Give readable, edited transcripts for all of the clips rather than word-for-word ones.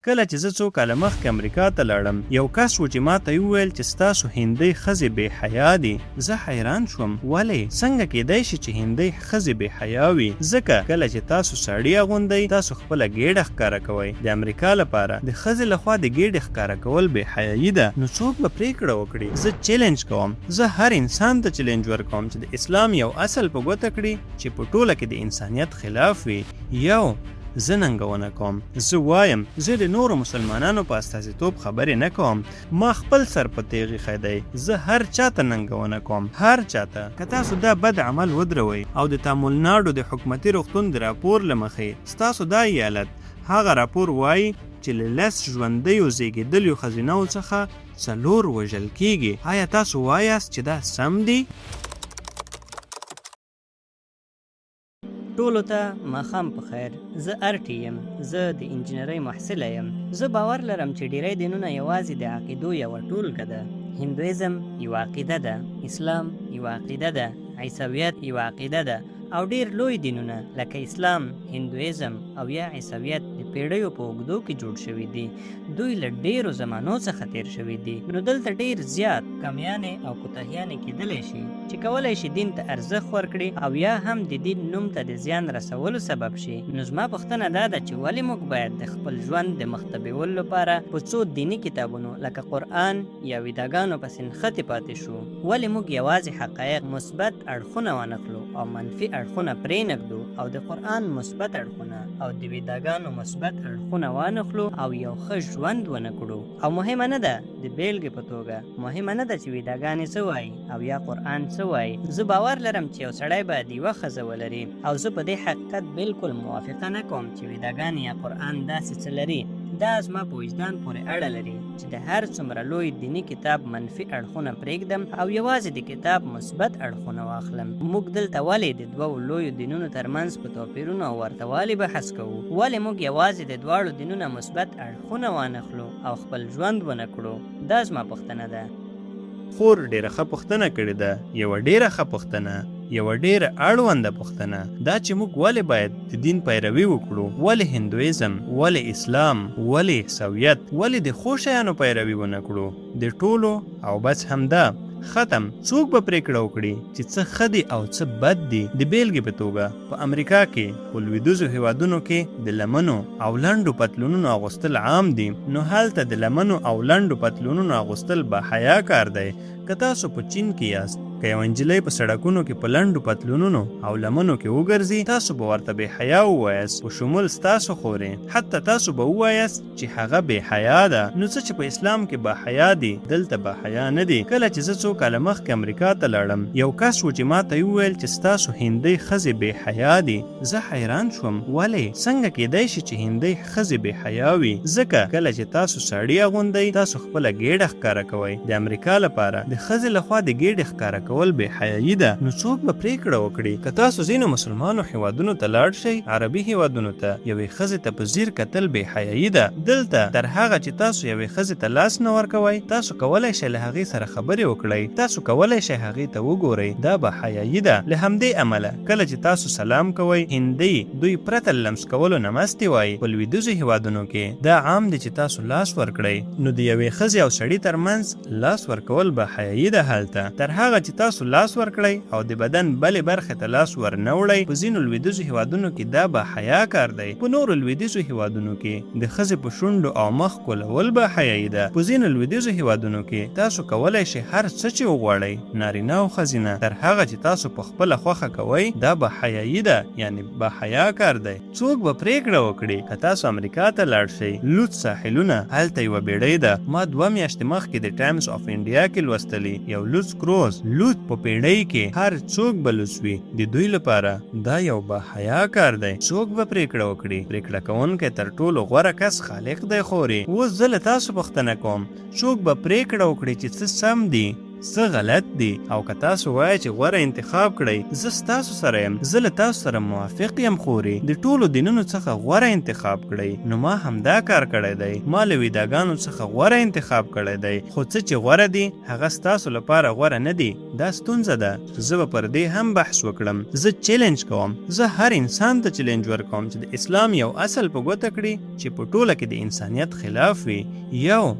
کله چې زه څو کاله مخکې امریکا ته لاړم، یو کس و چې ماته یې وویل چې ستاسو هندۍ ښځې بې حیا دي. زه حیران شوم، ولې؟ څنګه کېدای شي چې هندۍ ښځې بې حیا وي؟ ځکه کله چې تاسو ساړي اغوندئ، تاسو خپله ګېډه ښکاره کوئ. د امریکا لپاره د ښځې له خوا د ګېډې ښکاره کول بې حیايي ده، نو څوک به پرېکړه وکړي؟ زه چیلنج کوم، زه هر انسان ته چیلنج ورکوم چې د اسلام یو اصل په ګوته کړي چې په ټوله کې د انسانیت خلاف وي. یو. زه ننګونه کوم. زه وایم، زه د نورو مسلمانانو په استازیتوب خبرې نه کوم. ما خپل سر په تېغ ایښی دی. زه هر چا ته ننګونه کوم. هر چا ته. که تاسو دا بد عمل ودروئ او د تامولناډو د حکومتي روغتون د راپور له مخې ستاسو دا ایالت هغه راپور وايي چې له لس ژوندیو زېږېدلیو ښځینهو څخه څلور وژل کېږي، ایا تاسو وایاست چې دا سم دي؟ ټولو ته ماښام په خیر. زه ارټي یم. زه د انجینرۍ محصله یم. زه باور لرم چې ډیری دینونه یوازې د عقیدو یوه ټولګه ده. هندویزم یوه عقیده ده، اسلام یوه عقیده ده، عیسویت یوه عقیده ده او ډیر لوی دینونه لکه اسلام، هندویزم او یا عیسویت د پیړیو په اوږدو کې جوړ شوي دي. دوی له ډېرو زمانو څخه تېر شوي دي، نو دلته ډېر زیات کمیانې او کوتاهیانې کېدلی شي چې کولای شي دین ته ارزښت ورکړي او یا هم د دین نوم ته د زیان رسولو سبب شي. نو زما پوښتنه دا ده چې ولې موږ باید د خپل ژوند د مخته بیولو لپاره په څو دیني کتابونو لکه قرآن یا ویداګانو پسې نښتې پاتې شو؟ ولې موږ یوازې حقایق، مثبت اړخونه وانخلو او منفي اړخونه پرې نه ږدو او د قرآن مثبت اړخونه او د ویداګانو مثبت اړخونه وانخلو او یو ښه ژوند ونه کړو؟ او مهمه نه ده، د بېلګې په توګه، مهمه نه ده چې ویداګانې څه وايي او یا قرآن څه وايي. زه باور لرم چې یو سړی باید یوه ښځه ولري او زه په دې حقیقت بلکل موافقه نه کوم چې ویداګانې یا قرآن داسې څه لري. دا زما په وجدان پورې اړه لري چې د هر څومره لوی دیني کتاب منفي اړخونه پرېږدم او یوازې د کتاب مثبت اړخونه واخلم. موږ دلته ولې د دوو لویو دینونو ترمنځ په توپیرونو او ورته والي بحث کوو؟ ولې موږ یوازې د دواړو دینونه مثبت اړخونه وانخلو او خپل ژوند ونه کړو؟ دا زما پوښتنه ده. خور ډېره ښه پوښتنه کړې ده، یوه ډېره ښه پوښتنه، یوه ډېره اړونده پوښتنه، دا چې موږ ولې باید د دین پیروي وکړو، ولې هندویزم، ولې اسلام، ولې عیسویت، ولې د ښو شیانو پیروي ونه کړو، د ټولو او بس همدا، ختم، څوک به پرېکړه وکړي چې څه ښه دي او څه بد دي، د بېلګې په توګه، په امریکا کې، په لویدیځو هېوادونو کې د لمنو او لنډو پتلونونو اغوستل عام دي، نو هلته د لمنو او لنډو پتلونونو اغوستل با حیا کار دی، که تاسو په چین کې یاست، که یوه نجلۍ په سړکونو کې په لنډو پتلونونو او لمنو کې وګرځي، تاسو به ورته بې حیا ووایاست، په شمول ستاسو خورې، حتی تاسو به ووایاست چې هغه بې حیا ده، نو څه چې په اسلام کې با حیا دي، دلته با حیا نه دي. کله چې زه څو کاله مخکې امریکا ته لاړم، یو کس و چې ماته یې وویل چې ستاسو هندۍ ښځې بې حیا دي. زه حیران شوم، ولې؟ څنګه کېدای شي چې هندۍ ښځې بې حیا وي؟ ځکه کله چې تاسو ساړي اغوندئ، تاسو خپله ګېډه ښکاره کوئ. د امریکا لپاره د ښځې له خوا د ګېډې ښکاره کول بې حیايي ده، نو څوک به پرېکړه وکړي؟ که تاسو ځینو مسلمانو هېوادونو ته لاړ شئ، عربي هېوادونو ته، یوې ښځې ته په ځیر کتل بې حیايي ده. دلته، تر هغه چې تاسو یوې ښځې ته لاس نه ورکوئ، تاسو کولای شئ له هغې سره خبرې وکړئ، تاسو کولای شئ هغې ته وګورئ، دا به حیايي ده. له همدې امله، کله چې تاسو سلام کوئ، هندۍ، دوی پرته له لمس کولو نمستې وايي، په لویدیځو هېوادونو کې، دا عام دي چې تاسو لاس ورکړئ، نو د یوې ښځې او سړي ترمنځ لاس ورکول به حیايي ده هلته تر هغه چې تاسو لاس ورکړئ او د بدن بلې برخې ته لاس ور نه وړئ، په ځینو لویدیځو هېوادونو کې دا به حیا کار دی، په نورو لویدیځو هېوادونو کې د ښځې په شونډو او مخ ښکلول به حیايي ده، په ځینو لویدیځو هېوادونو کې تاسو کولای شئ هر څه چې وغواړئ، نارینه او ښځینه، تر هغه چې تاسو په خپله خوښه کوئ، دا به حیايي ده، یعنې با حیا کار دی. څوک به پرېکړه وکړي؟ که تاسو امریکا ته لاړ شئ، لوڅ ساحلونه، هلته یوه بېړۍ ده، ما دوه میاشتې مخکې د ټایمز آف انډیا کې لوستلي، یو لوڅ کروز، لوڅ، په پېړۍ کې هر څوک به لوڅ وي، د دوی لپاره دا یو با حیا کار دی، څوک به پرېکړه وکړي؟ پرېکړه کوونکی تر ټولو غوره کس خالق دی خورې! اوس زه له تاسو پوښتنه کوم، څوک به پرېکړه وکړي چې څه سم دي؟ څه غلط دي. او که تاسو وایئ چې غوره انتخاب کړئ، زه ستاسو سره یم، زه له تاسو سره موافق یم خورې، د ټولو دینونو څخه غوره انتخاب کړئ. نو ما همدا کار کړی دی، ما له ویداګانو څخه غوره انتخاب کړی دی، خو څه چې غوره دي هغه ستاسو لپاره غوره نه دي، دا ستونزه ده. زه به پر دې هم بحث وکړم. زه چیلنج کوم، زه هر انسان ته چیلنج ورکوم چې د اسلام یو اصل په ګوته کړي چې په ټوله کې د انسانیت خلاف وي. یو،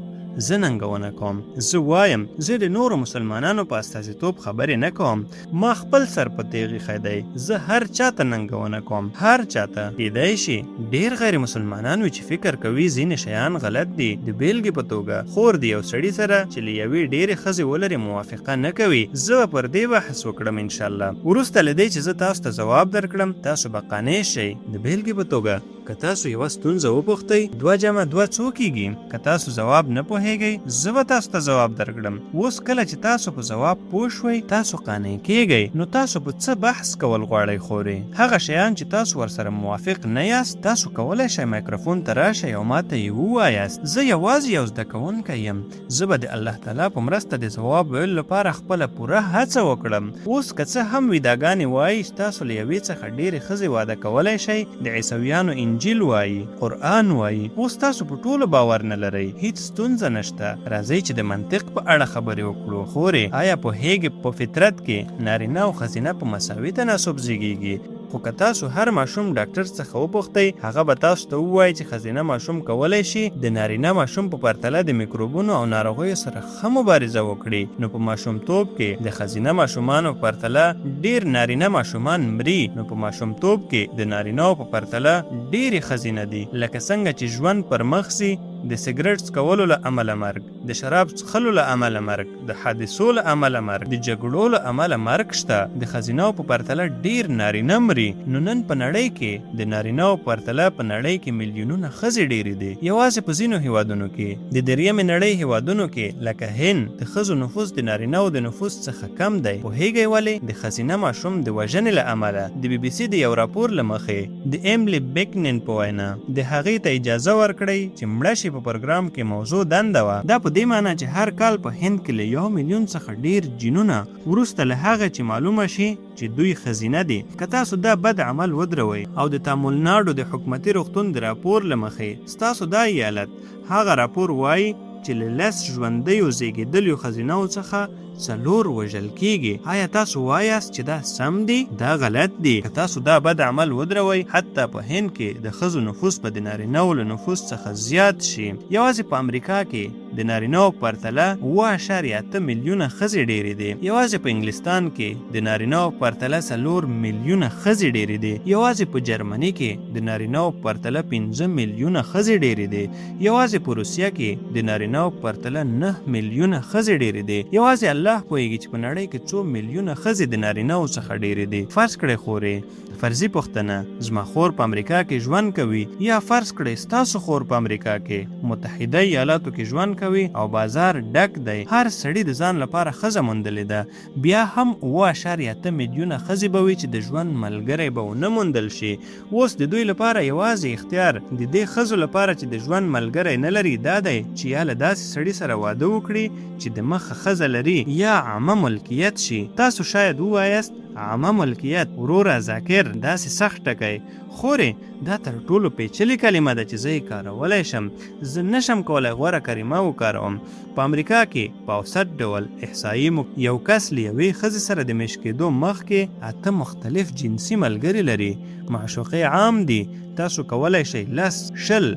زه ننګونه کوم، زه وایم، زه د نورو مسلمانانو په استازیتوب خبرې نه کوم، ما خپل سر په تیغ ایښی دی، زه هر چا ته ننګونه کوم، هر چا ته. کیدای شي ډیر غیر مسلمانان وي چې فکر کوي ځینې شیان غلط دي، د بیلګې په توګه، خور د یو سړي سره چې له یوې ډیرې ښځې ولري موافقه نه کوي، زه به پر دې بحث وکړم انشاالله. وروسته له دې چې زه تاسو ته ځواب درکړم، تاسو به قانع شئ. د بیلګې په توګه، که تاسو یوه ستونزه وپوښتئ، دوه جمع دوه څو کیږي؟ که تاسو ځواب نه پوهیږئ، زه به تاسو ته ځواب درکړم. اوس کله چې تاسو په ځواب پوه شوئ، تاسو قانع کیږئ، نو تاسو په څه بحث کول غواړئ خورې؟ هغه شیان چې تاسو ورسره موافق نه یاست، تاسو کولی شئ مایکروفون ته راشئ او ماته یې ووایاست. زه یوازې یو زده کوونکی یم. زه به د الله تعالی په مرسته د ځواب ویلو لپاره خپله پوره هڅه وکړم. اوس که څه هم ویداګانې وايي چې تاسو له یوې څخه ډېرې ښځې واده کولی شئ، د عیسویانو انجیل وايي، قرآن وايي، اوس تاسو په ټولو باور نه لرئ، هیڅ ستونزه نشته، راځئ چې د منطق په اړه خبرې وکړو. خورې، آیا پوهېږې په فطرت کې نارینه او ښځینه په مساوي تناسب زیږیږي؟ خو که تاسو هر ماشوم ډاکټر څخه وپوښتئ، هغه به تاسو ته ووایي چې ښځینه ماشوم کولی شي د نارینه ماشوم په پرتله د میکروبونو او ناروغیو سره ښه مبارزه وکړي، نو په ماشومتوب کې د ښځینه ماشومانو په پرتله ډېر نارینه ماشومان مري، نو په ماشومتوب کې د نارینهو په پرتله ډېرې ښځینه دي، لکه څنګه چې ژوند پر مخ ځي، د سګرټ څکولو له امله مرګ، د شراب څښلو له امله مرګ، د حادثو له امله مرګ، د جګړو له امله مرګ شته، د ښځینهو په پرتله ډېر نارینه مري، نو نن په نړۍ کې د نارینهو په پرتله په نړۍ کې میلیونونه ښځې ډېرې دي، یوازې په ځینو هېوادونو کې، د درېیمې نړۍ هېوادونو کې لکه هند، د ښځو نفوس د نارینهو د نفوس څخه کم دی، پوهېږئ ولې؟ د ښځینه ماشوم د وژنې له امله، د بي بي سي د یو راپور له مخې، د ایملي بیکنین په وینا، د هغې ته اجازه ورکړئ چې مړه شي په پروګرام کې موضوع دنده وه. دا په دې معنی چې هر کال په هند کې له یو میلیون څخه ډېر جینونه وروسته له هغه چې معلومه شي چې دوی ښځینه دي، که تاسو دا بد عمل ودروئ او د تامولناډو د حکومتي روغتون د راپور له مخې ستاسو دا ایالت هغه راپور وايي چې له لس ژوندیو زیږیدلیو ښځینهو څخه څلور وژل کیږي. آیا تاسو وایاست چې دا سم دي؟ دا غلط دي. که تاسو دا بد عمل ودروئ، حتی په هند کې د ښځو نفوس به د نارینهو له نفوس څخه زیات شي. یوازې په امریکا کې د نارینهو په پرتله 7.8 میلیونه ښځې ډېرې دي. یوازې په انګلستان کې د نارینهو په پرتله 4 میلیونه ښځې ډېرې دي. یوازې په جرمني کې د نارینهو په پرتله 5 میلیونه ښځې ډېرې دي. یوازې په روسیه کې د نارینهو په پرتله 9 میلیونه ښځې ډېرې دي. یوازې الله پوهېږي چې په نړۍ کې څو میلیونه ښځې د نارینهو څخه ډېرې دي. فرض کړئ خورې، فرضي پوښتنه، زما خور په امریکا کې ژوند کوي یا فرض کړئ ستاسو خور په امریکا کې، متحده ایالاتو کې ژوند کوي او بازار ډک دی، هر سړي د ځان لپاره ښځه موندلې ده، بیا هم 7.8 میلیونه ښځې به وي چې د ژوند ملګری به ونه موندل شي. اوس د دوی لپاره یوازې اختیار د دې ښځو لپاره چې د ژوند ملګری نه لري دا دی چې یا له داسې سړي سره واده وکړي چې د مخه ښځه لري یا عامه ملکیت شي. تاسو شاید ووایاست عامه ملکیت، وروره ذاکر داسې سخت ټکی. خورې دا تر ټولو پیچلې کلمه ده چې زه یې کارولی شم. زه نه شم کولای غوره کلمه وکاروم. په امریکا کې په اوسط ډول احصایې مو یو کس له یوې ښځې سره د میشت کېدو مخکې اته مختلف جنسي ملګري لري. معشوقې عام دي، تاسو کولای شئ لس، 20،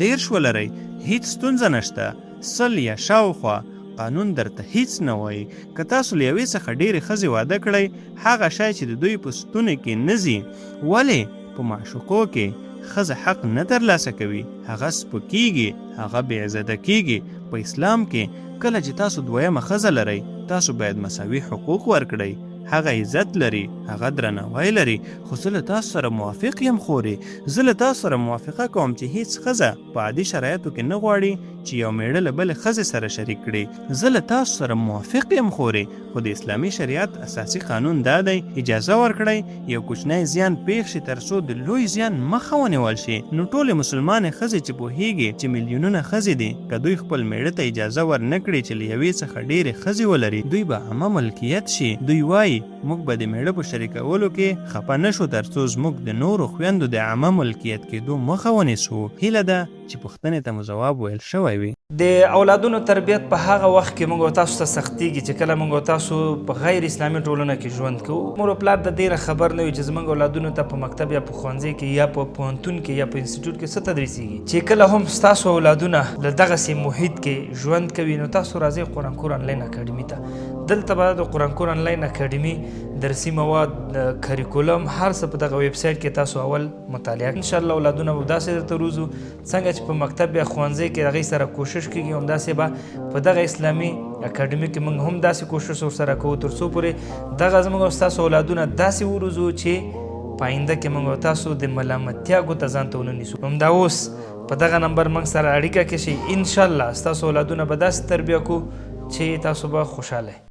30 ولرئ، هیڅ ستونزه نشته، 100 یا شاوخوا، قانون درته هیڅ نه وايي. که تاسو له یوې څخه ډېرې ښځې واده کړئ، هغه شی چې د دوی په ستوني کې نه ځي، ولې په معشوقو کې ښځه حق نه ترلاسه کوي، هغه سپکېږي، هغه بې عزته کېږي. په اسلام کې کله چې تاسو دویمه ښځه لرئ، تاسو باید مساوي حقوق ورکړئ. هغه عزت لري، هغه درناوی لري، خو زه له تاسو سره موافق یم خورې، زه له تاسو سره موافقه کوم چې هیڅ ښځه په عادي شرایطو کې نه غواړي چې یو مېړه له بلې ښځې سره شریک کړي. زه له تاسو سره موافق یم خورې، خو د اسلامي شریعت اساسي قانون دا دی، اجازه ورکړئ یو کوچنی زیان پېښ شي ترڅو د لوی زیان مخه ونیول شي. نو ټولې مسلمانې ښځې چې پوهېږي چې میلیونونه ښځې دي، که دوی خپل مېړه ته اجازه ورنه کړي چې له یوې څخه ډېرې ښځې ولري، دوی به عامه ملکیت شي. دوی وايي، موږ به د مېړه په شریکولو کې خپه نه شو ترڅو زموږ د نورو خویندو د عامه ملکیت کېدو مخه ونیسو. هیله ده چې پوښتنې ته مو ځواب ویل شوی وي. د اولادونو تربیت په هغه وخت کې موږ او تاسو ته سختیږي چې کله موږ او تاسو په غیر اسلامي ټولنه کې ژوند کوو. مور او پلار د دې نه خبر نه وي چې زموږ اولادونو ته په مکتب یا په ښوونځي کې یا په پوهنتون کې یا په انسټیټیوټ کې څه تدریسیږي. چې کله هم ستاسو اولادونه له دغسې محیط کې ژوند کوي نو تاسو راځئ قرآن کور انلاین اکاډمي ته. دلته به د قرآن کور انلاین اکاډمي درسي مواد، کریکولم، هر څه په دغه ویب سایټ کې تاسو اول مطالعه ان شاء الله اولادونه به داسې درته روزو څنګه چې په مکتب یا ښوونځي کې هغوی سره کوشش کېږي، همداسې به په دغه اسلامي اکاډمي کې موږ هم داسې کوشش ورسره کوو تر څو پورې دغه زموږ او ستاسو اولادونه داسې وروزو چې په آینده کې موږ او تاسو د ملامتیا ګوته ځان ته ونه نیسو. همدا اوس په دغه نمبر موږ سره اړیکه کې شئ، ان شاء الله ستاسو اولادونه به داسې تربیه کو چې تاسو به خوشحاله.